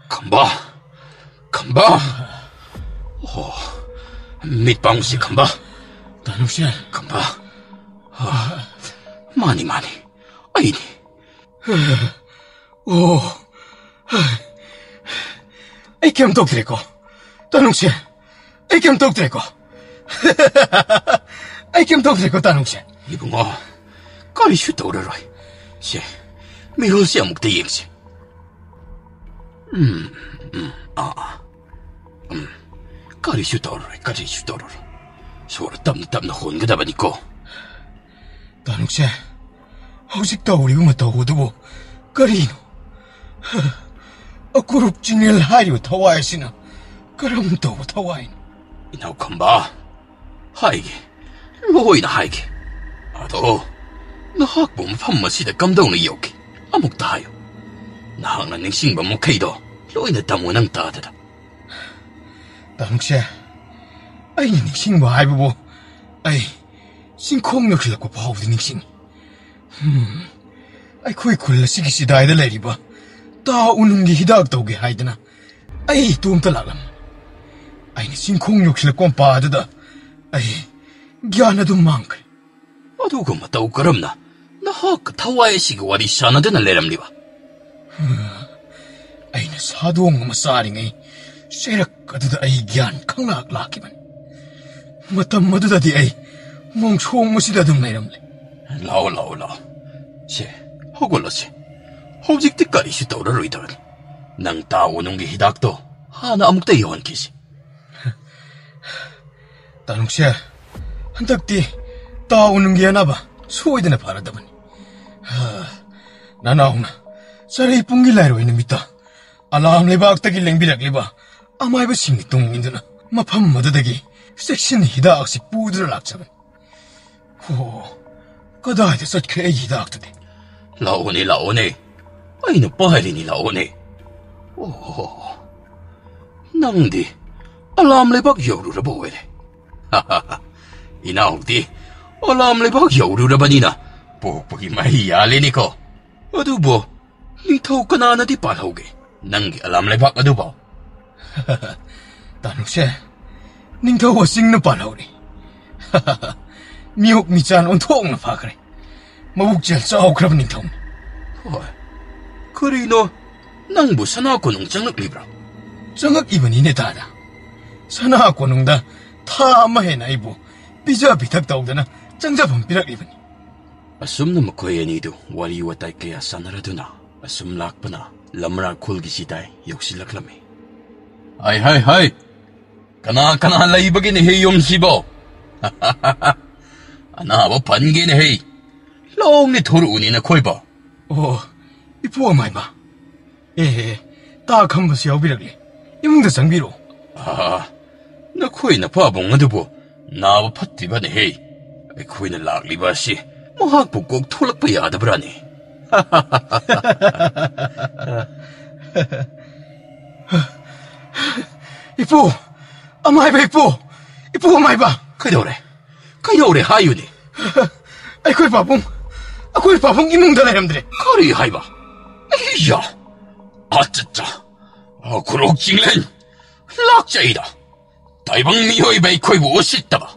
ꯈꯝꯕ! ꯈꯝꯕ! ꯑꯣ, ꯃꯤꯠ ꯄꯥꯡꯁꯤ ꯈꯝꯕ꯫ ꯇꯥꯅꯨꯁꯦ꯫ ꯈꯝꯕ꯫ ꯑꯣ, ꯃꯥꯅꯤ, ꯃꯥꯅꯤ꯫ ꯑꯩꯅꯤ꯫ ꯑꯣ, ꯑꯩ ꯀꯩꯝ ꯇꯧꯗ꯭ꯔꯦꯀꯣ, ꯇꯥꯅꯨꯁꯦ? ꯑꯩ ꯀꯩꯝ ꯇꯧꯗ꯭ꯔꯦꯀꯣ? ꯑꯩ ꯀꯩꯝ ꯇꯧꯗ꯭ꯔꯦꯀꯣ, ꯇꯥꯅꯨꯁꯦ? ꯏꯕꯨꯡꯉꯣ, ꯀꯔꯤꯁꯨ ꯇꯧꯔꯔꯣꯏ꯫ ꯁꯦ, ꯃꯤꯍꯨꯜꯁꯦ ꯑꯃꯨꯛꯇ ꯌꯦꯡꯁꯤ꯫ ꯎꯝ, ꯎꯝ, ꯑꯥ, ꯑꯥ꯫ ꯎꯝ, ꯀꯔꯤꯁꯨ ꯇꯧꯔꯔꯣꯏ, ꯀꯔꯤꯁꯨ ꯇꯧꯔꯔꯣꯏ꯫ ꯁꯣꯔ ꯇꯞꯅ ꯇꯞꯅ ꯍꯣꯟꯒꯗꯕꯅꯤꯀꯣ꯫ ꯇꯥꯅꯨꯁꯦ, ꯍꯧꯖꯤꯛ ꯇꯧꯔꯤꯕ ꯃꯇꯧ ꯑꯗꯨꯕꯨ ꯀꯔꯤꯅꯣ? ꯑꯀꯨꯔꯨꯞ ꯆꯤꯡꯂꯦꯜ ꯍꯥꯏꯔꯤꯕ ꯊꯋꯥꯏ ꯑꯁꯤꯅ ꯀꯔꯝ ꯇꯧꯕ ꯊꯋꯥꯏꯅꯣ? ꯏꯅꯥꯎ ꯈꯝꯕ, ꯍꯥꯏꯒꯦ, ꯂꯣꯏꯅ ꯍꯥꯏꯒꯦ꯫ ꯑꯗꯣ, ꯅꯍꯥꯛꯄꯨ ꯃꯐꯝ ꯑꯁꯤꯗ ꯀꯝꯗꯧꯅ ꯌꯧꯈꯤ? ꯑꯃꯨꯛꯇ ꯍꯥꯏꯌꯨ꯫ ꯅꯍꯥꯛꯅ ꯅꯤꯡꯁꯤꯡꯕ ꯃꯈꯩꯗꯣ ꯂꯣꯏꯅ ꯇꯝꯃꯨ ꯅꯪ ꯇꯥꯗꯗ꯫ ꯇꯥꯅꯨꯁꯦ, ꯑꯩꯅ ꯅꯤꯡꯁꯤꯡꯕ ꯍꯥꯏꯕꯕꯨ ꯑꯩ ꯆꯤꯡꯈꯣꯡ ꯌꯧꯁꯤꯜꯂꯛꯄ ꯐꯥꯎꯕꯗꯤ ꯅꯤꯡꯁꯤꯡꯉꯤ꯫ ꯍꯝ, ꯑꯩꯈꯣꯏ ꯈꯨꯜ ꯑꯁꯤꯒꯤ ꯆꯤꯗꯥꯏꯗ ꯂꯩꯔꯤꯕ ꯇꯥ ꯎꯅꯨꯡꯒꯤ ꯍꯤꯗꯥꯛ ꯇꯧꯒꯦ ꯍꯥꯏꯗꯅ ꯑꯩ ꯏꯇꯣꯝꯇ ꯂꯥꯛꯂꯝꯃꯤ꯫ ꯑꯩꯅ ꯆꯤꯡꯈꯣꯡ ꯌꯧꯁꯤꯜꯂꯛꯄ ꯃꯄꯥ ꯑꯗꯨꯗ ꯑꯩ ꯒ꯭ꯌꯥꯟ ꯑꯗꯨꯝ ꯃꯥꯡꯈ꯭ꯔꯦ꯫ ꯑꯗꯨꯒ ꯃꯇꯧ ꯀꯔꯝꯅ ꯅꯍꯥꯛꯀ ꯊꯋꯥꯏ ꯑꯁꯤꯒꯤ ꯋꯥꯔꯤ ꯁꯥꯟꯅꯗꯨꯅ ꯂꯩꯔꯝꯂꯤꯕ? ꯑꯩꯅ ꯁꯥꯗꯣꯡ ꯑꯃ ꯆꯥꯔꯤꯉꯩ ꯆꯩꯔꯛ ꯑꯗꯨꯗ ꯑꯩ ꯒ꯭ꯌꯥꯟ ꯈꯪꯂꯥꯛ ꯂꯥꯛꯈꯤꯕꯅꯤ꯫ ꯃꯇꯝ ꯑꯗꯨꯗꯗꯤ ꯑꯩ ꯃꯣꯡꯁꯣꯡ ꯑꯁꯤꯗ ꯑꯗꯨꯝ ꯂꯩꯔꯝꯂꯦ꯫ ꯂꯥꯛꯑꯣ, ꯂꯥꯛꯑꯣ, ꯂꯥꯛꯑꯣ꯫ ꯁꯦ, ꯍꯧꯒꯠꯂꯁꯤ꯫ ꯍꯧꯖꯤꯛꯇꯤ ꯀꯔꯤꯁꯨ ꯇꯧꯔꯔꯣꯏꯗꯕꯅꯤ꯫ ꯅꯪ ꯇꯥ ꯎꯅꯨꯡꯒꯤ ꯍꯤꯗꯥꯛꯇꯣ ꯍꯥꯟꯅ ꯑꯃꯨꯛꯇ ꯌꯧꯍꯟꯈꯤꯁꯤ꯫ ꯇꯥꯅꯨꯁꯦ, ꯍꯟꯗꯛꯇꯤ ꯇꯥ ꯎꯅꯨꯡꯒꯤ ꯑꯅꯥꯕ ꯁꯣꯏꯗꯅ ꯐꯔꯗꯕꯅꯤ꯫ ꯍꯥ, ꯅꯅꯥꯎꯅ ꯆꯔꯩ ꯄꯨꯡꯒꯤ ꯂꯥꯏꯔꯣꯏ ꯅꯨꯃꯤꯠꯇ ꯑꯂꯥꯝ ꯂꯩꯕꯥꯛꯇꯒꯤ ꯂꯦꯡꯕꯤꯔꯛꯂꯤꯕ ꯑꯃꯥꯏꯕꯁꯤꯡꯒꯤ ꯇꯨꯡ ꯏꯟꯗꯨꯅ ꯃꯐꯝ ꯑꯗꯨꯗꯒꯤ ꯆꯦꯛꯁꯤꯟ ꯍꯤꯗꯥꯛ ꯑꯁꯤ ꯄꯨꯗꯨꯅ ꯂꯥꯛꯆꯕꯅꯤ꯫ ꯍꯣ, ꯀꯗꯥꯏꯗ ꯆꯠꯈ꯭ꯔꯦ ꯑꯩꯒꯤ ꯍꯤꯗꯥꯛꯇꯨꯗꯤ? ꯂꯥꯛꯑꯣꯅꯦ, ꯂꯥꯛꯑꯣꯅꯦ꯫ ꯑꯩꯅ ꯄꯥꯏꯔꯤꯅꯤ, ꯂꯥꯛꯑꯣꯅꯦ꯫ ꯑꯣ, ꯅꯪꯗꯤ ꯑꯂꯥꯝ ꯂꯩꯕꯥꯛ ꯌꯧꯔꯨꯔꯕ ꯑꯣꯏꯔꯦ꯫ ꯏꯅꯥꯎꯗꯤ ꯑꯂꯥꯝ ꯂꯩꯕꯥꯛ ꯌꯧꯔꯨꯔꯕꯅꯤꯅ ꯄꯣꯛꯄꯒꯤ ꯃꯍꯩ ꯌꯥꯜꯂꯦꯅꯦꯀꯣ꯫ ꯑꯗꯨꯕꯨ ꯅꯤꯡꯊꯧ ꯀꯅꯥꯅꯗꯤ ꯄꯥꯜꯍꯧꯒꯦ ꯅꯪꯒꯤ ꯑꯂꯥꯝ ꯂꯩꯕꯥꯛ ꯑꯗꯨꯕꯣ? ꯇꯥꯅꯨꯁꯦ, ꯅꯤꯡꯊꯧ ꯑꯁꯤꯡꯅ ꯄꯥꯜꯍꯧꯔꯤ꯫ ꯃꯤꯑꯣꯛ ꯃꯤꯆꯥꯟ ꯑꯣꯟꯊꯣꯛꯅ ꯐꯈ꯭ꯔꯦ꯫ ꯃꯕꯨꯛ ꯆꯦꯜ ꯆꯥꯎꯈ꯭ꯔꯕ ꯅꯤꯡꯊꯧꯅꯤ꯫ ꯍꯣꯏ, ꯀꯔꯤꯅꯣ, ꯅꯪꯕꯨ ꯁꯅꯥ ꯀꯣꯅꯨꯡ ꯆꯪꯂꯛꯂꯤꯕ꯭ꯔꯥ? ꯆꯪꯉꯛꯏꯕꯅꯤꯅꯦ ꯇꯥꯗ꯫ ꯁꯅꯥ ꯀꯣꯅꯨꯡꯗ ꯊꯥ ꯑꯃ ꯍꯦꯟꯅ ꯑꯩꯕꯨ ꯄꯤꯖ ꯄꯤꯊꯛ ꯇꯧꯗꯅ ꯆꯪꯖꯐꯝ ꯄꯤꯔꯛꯂꯤꯕꯅꯤ꯫ ꯑꯁꯨꯝꯅ ꯃꯈꯣꯏ ꯑꯅꯤꯗꯨ ꯋꯥꯔꯤ ꯋꯥꯇꯥꯏ ꯀꯌꯥ ꯁꯥꯟꯅꯔꯗꯨꯅ ꯑꯁꯨꯝ ꯂꯥꯛꯄꯅ ꯂꯝꯔꯥ ꯈꯨꯜꯒꯤ ꯆꯤꯇꯥꯏ ꯌꯧꯁꯤꯜꯂꯛꯂꯝꯃꯤ꯫ "ꯍꯥꯏ, ꯍꯥꯏ, ꯍꯥꯏ! ꯀꯅꯥ ꯀꯅꯥ ꯂꯩꯕꯒꯤꯅꯦ ꯍꯦ ꯌꯨꯝꯁꯤꯕꯣ? ꯑꯅꯥꯕ ꯐꯟꯒꯦꯅꯦ ꯍꯦ! ꯂꯣꯡꯅꯤ ꯊꯣꯔꯛꯎꯅꯤ ꯅꯈꯣꯏꯕꯣ!" "ꯑꯣ, ꯏꯄꯨ ꯑꯃꯥꯏꯕ꯫ ꯑꯦ, ꯑꯦ, ꯑꯦ, ꯇꯥ ꯈꯝꯕꯁꯨ ꯌꯥꯎꯕꯤꯔꯛꯂꯦ꯫ ꯏꯃꯨꯡꯗ ꯆꯪꯕꯤꯔꯣ꯫" "ꯑꯥ, ꯅꯈꯣꯏ ꯅꯄꯥꯕꯨꯡ ꯑꯗꯨꯕꯨ ꯅꯥꯕ ꯐꯠꯇ꯭ꯔꯤꯕꯅꯦ ꯍꯦ꯫ ꯑꯩꯈꯣꯏꯅ ꯂꯥꯛꯂꯤꯕ ꯑꯁꯤ ꯃꯍꯥꯛꯄꯨ ꯀꯣꯛ ꯊꯣꯛꯂꯛꯄ ꯌꯥꯗꯕ꯭ꯔꯥꯅꯦ?" "ꯏꯄꯨ! ꯑꯃꯥꯏꯕ ꯏꯄꯨ! ꯏꯄꯨ ꯑꯃꯥꯏꯕ!" "ꯀꯩꯗꯧꯔꯦ? ꯀꯩꯗꯧꯔꯦ ꯍꯥꯏꯌꯨꯅꯦ?" "ꯑꯩꯈꯣꯏ ꯄꯥꯕꯨꯡ, ꯑꯩꯈꯣꯏ ꯄꯥꯕꯨꯡ ꯏꯃꯨꯡꯗ ꯂꯩꯔꯝꯗ꯭ꯔꯦ꯫" "ꯀꯔꯤ ꯍꯥꯏꯕ? ꯑꯩꯌꯥ! ꯑꯆꯠꯆꯥ! ꯈꯨꯔꯣꯛ ꯆꯤꯡꯂꯦꯟ! ꯂꯥꯛꯆꯩꯗ! ꯇꯥꯏꯕꯪ ꯃꯤꯑꯣꯏꯕ ꯑꯩꯈꯣꯏꯕꯨ ꯎꯁꯤꯠꯇꯕ!